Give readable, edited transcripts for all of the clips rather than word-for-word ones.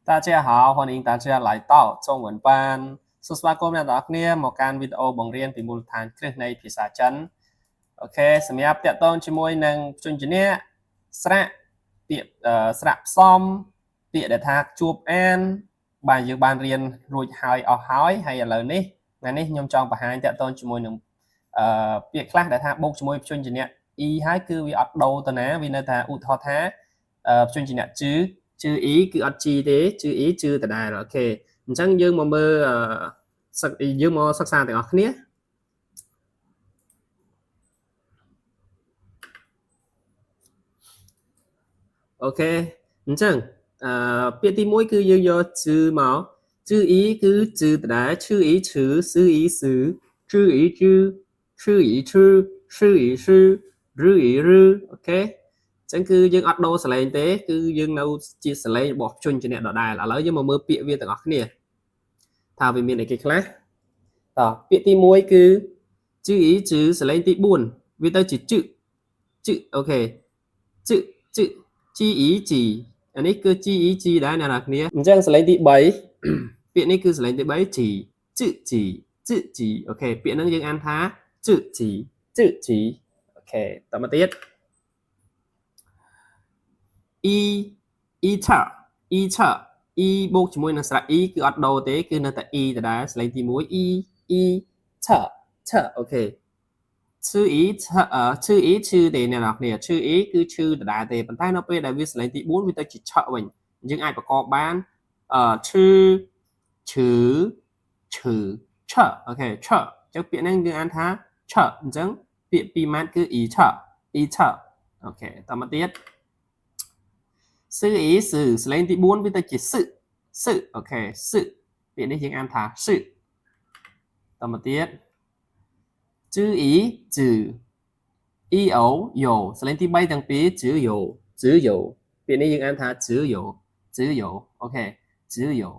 大家好，欢迎大家来到中文班。សូមស្វាគមន៍អ្នកទាំងអស់គ្នាមកកាន់វីដេអូបង្រៀនពីមូលដ្ឋានគ្រឹះនៃភាសាចិន។ OK សម្រាប់តាក់ទងជាមួយនឹងព្យញ្ជនៈស្រៈពាក្យស្រៈផ្សំពាក្យដែលថាជួបអានបាទយើងបានរៀនរួចហើយអស់ហើយហើយឥឡូវនេះថ្ងៃនេះខ្ញុំចង់បង្ហាញតាក់ទងជាមួយនឹងអឺពាក្យខ្លះដែលថាបូកជាមួយព្យញ្ជនៈ e ហើយគឺវាអត់ដូរទៅណាវានៅថាឧទាហរណ៍ថាព្យញ្ជនៈជឺជឺ e គឺអត់ g ទេជឺ e ជឺដដែល។ OK អញ្ចឹងយើងមកមើលសិកយើងមកសិក្សាទាំងអស់គ្នា។ OK អញ្ចឹងអឺពាក្យទី1គឺយើងយកជឺមកជឺ e គឺជឺដដែលឈឺ e ឈឺសឺ e សឺជឺ e ជឺឈឺ e ឈឺឈឺ e ឈឺឬ e ឬ OK អញ្ចឹងគឺយើងអត់ដូរសលេងទេគឺយើងនៅជាសលេងរបស់ព្យញ្ជនៈដដែលឥឡូវយើងមកមើលពាក្យវាទាំងអស់គ្នាថាវាមានអីគេខ្លះតោះពាក្យទី1គឺជឺអ៊ីជឺសលេងទី4វាទៅជាជឹជឹ OK ជឹជឹ G E G អានេះគឺ G E G ដែរអ្នកនរគ្នាអញ្ចឹងសលេងទី3ពាក្យនេះគឺសលេងទី3 G ជឹ G ជឹ G OK ពាក្យហ្នឹងយើងអានថាជឹ G ជឹ G OK តមកទៀត e e ឆ e ឆ e បូកជាមួយនឹងស្រៈ e គឺអត់ដូរទេគឺនៅតែ e ដដែលសលេងទី1 e e ឆឆ OK ឈឺ e ឆឈឺ e ឈឺទេអ្នកនរគ្នាឈឺ e គឺឈឺដដែលទេប៉ុន្តែនៅពេលដែលវាសលេងទី4វាទៅជាឆវិញយើងអាចប្រកបបានអឺឈឺឈឺឈឺឆ OK ឆអញ្ចឹងពាក្យហ្នឹងយើងអានថាឆអញ្ចឹងពាក្យពីរម៉ាត់គឺ e ឆ e ឆ OK តមកទៀតសឺអ៊ីសឺសលេងទី4វាទៅជាសឹសឹ OK សឹពាក្យនេះយើងអានថាសឹតមកទៀតជឺអ៊ីជឺអ៊ីអូយ៉ូសលេងទី3ទាំងពីរជឺយ៉ូជឺយ៉ូពាក្យនេះយើងអានថាជឺយ៉ូជឺយ៉ូ OK ជឺយ៉ូ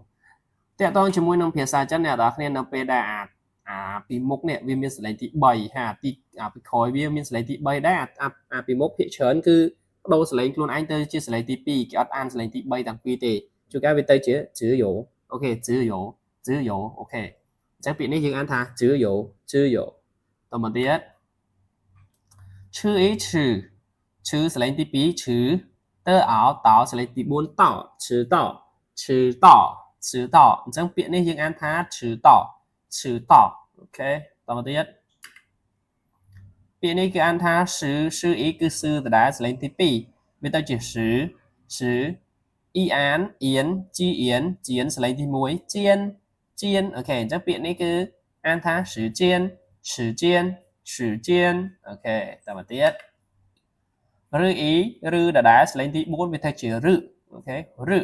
តាក់ទងជាមួយនឹងភាសាចិនអ្នកនរគ្នានៅពេលដែលអាអាពីមុខនេះវាមានសលេងទី3ហើយអាទីអាពីក្រោយវាមានសលេងទី3ដែរអាអាពីមុខភាគច្រើនគឺបដូរសលេងខ្លួនឯងទៅជាសលេងទី2គេអត់អានសលេងទី3ទាំងពីរទេជួនកាលវាទៅជាជឺយ៉ូ OK ជឺយ៉ូជឺយ៉ូ OK អញ្ចឹងពាក្យនេះយើងអានថាជឺយ៉ូជឺយ៉ូតមកទៀតឈឺអីឈឺឈឺសលេងទី2ឈឺតើអោតោសលេងទី4តោឈឺតោឈឺតោឈឺតោអញ្ចឹងពាក្យនេះយើងអានថាឈឺតោឈឺតោ OK តមកទៀតពាក្យនេះគេអានថាឈឺឈឺអ៊ីគឺសឺដដែលសលេងទី2វាទៅជាឈឺឈឺអ៊ីអានអៀនជីអៀនជៀនសលេងទី1ជៀនជៀន OK អញ្ចឹងពាក្យនេះគឺអានថា时间时间时间 OK តមកទៀតឬអ៊ីឬដដែលសលេងទី4វាទៅជារឹ OK រឹ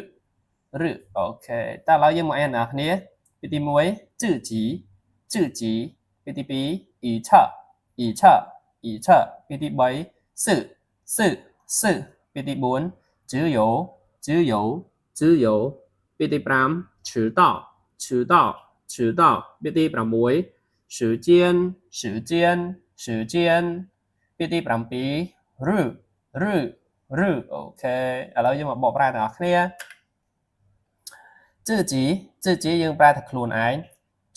រឹ OK តើឥឡូវយើងមកអានអ្នកគ្នាពាក្យទី1จืจีจืจีពាក្យទី2អ៊ីឆអ៊ីឆអ៊ីឆពាក្យទី3សឹសឹសឹពាក្យទី4只有只有只有ពាក្យទី5迟到迟到迟到ពាក្យទី6时间时间时间ពាក្យទី7ឬឬឬ OK ឥឡូវយើងមកបកប្រែទាំងអស់គ្នា自己自己យើងប្រែថាខ្លួនឯង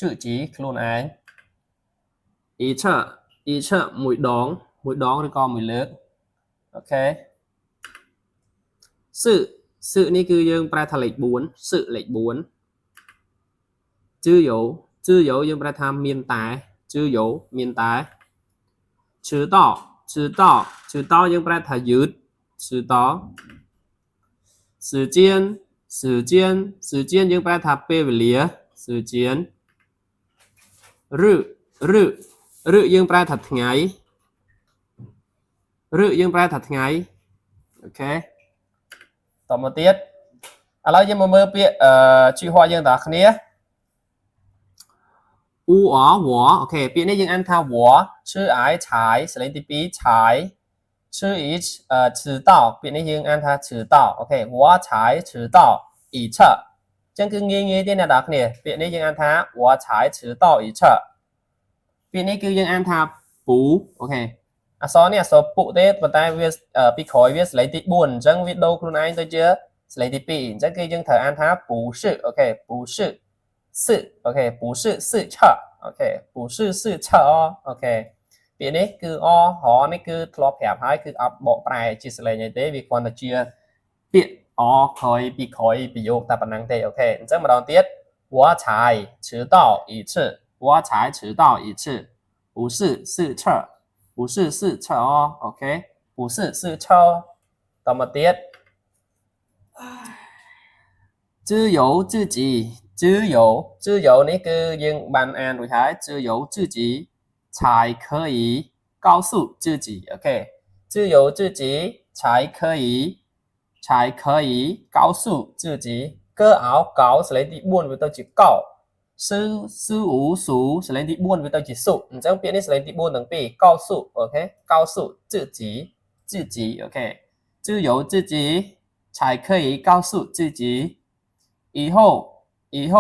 自己ខ្លួនឯង一次一次មួយដងមួយដងឬក៏មួយលើក OK សឹសឹនេះគឺយើងប្រែថាលេខ4សឹលេខ4ជឺយោជឺយោយើងប្រែថាមានតែជឺយោមានតែ迟到迟到迟到យើងប្រែថាយឺត迟到时间时间时间យើងប្រែថាពេលវេលា时间ឬឬឬយើងប្រែថាថ្ងៃឬយើងប្រែថាថ្ងៃ OK តមកទៀតឥឡូវយើងមកមើលពាក្យអឺ句话យើងទាំងអស់គ្នាអ៊ូអវ OK ពាក្យនេះយើងអានថាវឈឺអាយឆាយសលេងទី2ឆាយឈឺអ៊ី迟到ពាក្យនេះយើងអានថា迟到 OK 我才迟到一次ចឹងគឺងាយងាយទេអ្នកនរគ្នាពាក្យនេះយើងអានថា我才迟到一次ពាក្យនេះគឺយើងអានថាពូ OK អក្សរនេះអក្សរពុទេប៉ុន្តែវាពីក្រោយវាសលេងទី4អញ្ចឹងវាដូរខ្លួនឯងទៅជា សំឡេងទី2អញ្ចឹងគឺយើងត្រូវអានថា不是 OK 不是四 OK 不是四车 OK 不是四车 OK ពាក្យនេះគឺអរនេះគឺធ្លាប់ប្រាប់ហើយគឺអត់បកប្រែជាសំឡេងអីទេវាគ្រាន់តែជាពាក្យអក្រោយពីក្រោយប្រយោគតែប៉ុណ្ណឹងទេ OK អញ្ចឹងម្ដងទៀត我才迟到一次我才迟到一次不是四车不是四车哦 OK 不是四车តមកទៀត只有自己只有只有នេះគឺយើងបានអានរួចហើយ只有自己才可以告诉自己 OK 只有自己才可以才可以告诉自己កើអោកោសំឡេងទី4វាទៅជាកោស៊ឺស៊ឺអ៊ូស៊ូសំឡេងទី4វាទៅជាសុអញ្ចឹងពាក្យនេះសំឡេងទី4ទាំងពីរ告诉 OK 告诉自己自己 OK 只有自己才可以告诉自己以后以后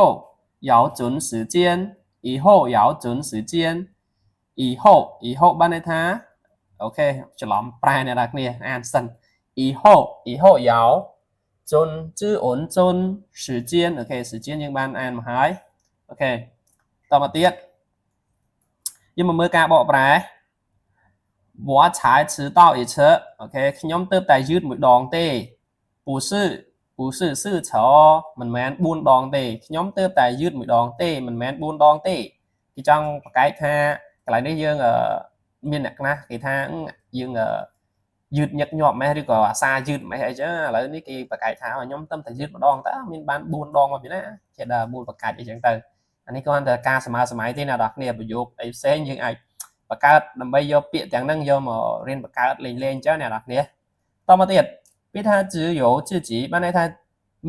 要准时间以后要准时间以后以后បានន័យថា OK ច្រឡំប្រែអ្នកនរគ្នាអានសិន以后以后要准只稳准时间 OK 时间យើងបានអានមកហើយ OK តមកទៀតយើងមកមើលការបកប្រែ我才迟到一次 OK ខ្ញុំទើបតែយឺតមួយដងទេ不是不是四次មិនមែន4ដងទេខ្ញុំទើបតែយឺតមួយដងទេមិនមែន4ដងទេគេចង់ប្រកែកថាកន្លែងនេះយើងមានអ្នកខ្លះគេថាយើងយឺតញឹកញាប់ម៉េះឬក៏អាសាយឺតម៉េះអីចឹងឥឡូវនេះគេប្រកែកថាខ្ញុំទើបតែយឺតម្ដងតើមានបាន4ដងមកពីណាចេះដល់មូលប្រកាច់អីចឹងទៅអានេះគ្រាន់តែការសម័យសម័យទេអ្នកនរគ្នាប្រយោគអីផ្សេងយើងអាចបង្កើតដើម្បីយកពាក្យទាំងហ្នឹងយកមករៀនបង្កើតលេងលេងចឹងអ្នកនរគ្នាតមកទៀតពាក្យថា只有自己បានន័យថា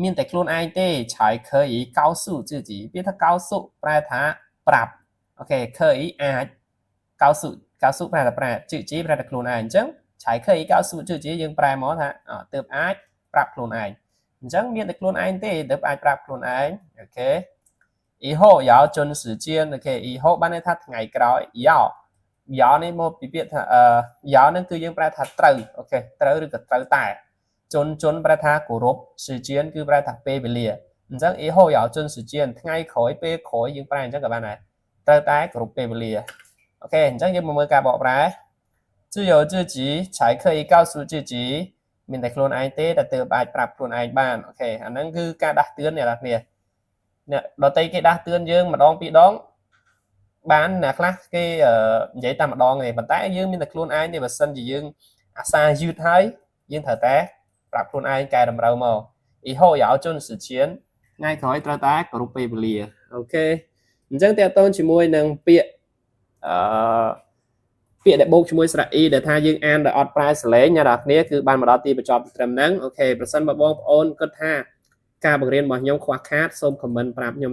មានតែខ្លួនឯងទេ才可以告诉自己ពាក្យថា告诉ប្រែថាប្រាប់ OK 可以អាច告诉告诉ប្រែថាប្រាប់自己ប្រែថាខ្លួនឯងអញ្ចឹង才可以告诉自己យើងប្រែមកថាទើបអាចប្រាប់ខ្លួនឯងអញ្ចឹងមានតែខ្លួនឯងទេទើបអាចប្រាប់ខ្លួនឯង OK 以后要准时间 OK 以后បានន័យថាថ្ងៃក្រោយ要要នេះមកពីពាក្យថាអឺ要នឹងគឺយើងប្រែថាត្រូវ OK ត្រូវឬក៏ត្រូវតែ准准ប្រែថាគោរព时间គឺប្រែថាពេលវេលាអញ្ចឹង以后要准时间ថ្ងៃក្រោយពេលក្រោយយើងប្រែអញ្ចឹងក៏បានដែរត្រូវតែគោរពពេលវេលា OK អញ្ចឹងយើងមកមើលការបកប្រែ只有自己才可以告诉自己មានតែខ្លួនឯងទេដែលទើបអាចប្រាប់ខ្លួនឯងបាន OK អាហ្នឹងគឺការដាស់តឿនអ្នកនរគ្នាអ្នកដតីគេដាស់តឿនយើងម្ដងពីរដងបានអ្នកខ្លះគេនិយាយតែម្ដងទេប៉ុន្តែយើងមានតែខ្លួនឯងទេបើសិនជាយើងអាសាយឺតហើយយើងត្រូវតែប្រាប់ខ្លួនឯងកែតម្រូវមក以后要准时间ថ្ងៃក្រោយត្រូវតែគោរពពេលវេលា OK អញ្ចឹងតើតូនជាមួយនឹងពាក្យអឺពាក្យដែលបូកជាមួយស្រៈ e ដែលថាយើងអានដោយអត់ប្រែសលេងអ្នកនរគ្នាគឺបានមកដល់ទីបញ្ចប់ត្រឹមហ្នឹង OK ប្រសិនបើបងប្អូនគិតថាការបង្រៀនរបស់ខ្ញុំខ្វះខាតសូម comment ប្រាប់ខ្ញុំ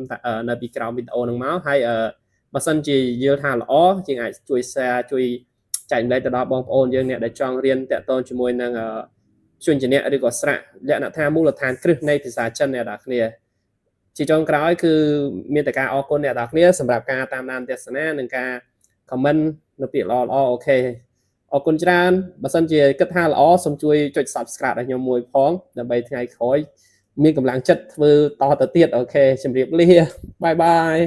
នៅពីក្រោមវីដេអូហ្នឹងមកហើយបើសិនជាយល់ថាល្អយើងអាចជួយ share ជួយចែករំលែកទៅដល់បងប្អូនយើងអ្នកដែលចង់រៀនតាក់ទងជាមួយនឹងព្យញ្ជនៈឬក៏ស្រៈលក្ខណៈថាមូលដ្ឋានគ្រឹះនៃភាសាចិនអ្នកនរគ្នាជាចុងក្រោយគឺមានតែការអរគុណអ្នកនរគ្នាសម្រាប់ការតាមដានទស្សនានិងការ comment នៅពាក្យល្អល្អ OK អរគុណច្រើនបើសិនជាគិតថាល្អសូមជួយចុច Subscribe ឲ្យខ្ញុំមួយផងដើម្បីថ្ងៃក្រោយមានកម្លាំងចិត្តធ្វើតទៅទៀត OK ជម្រាបលា bye bye.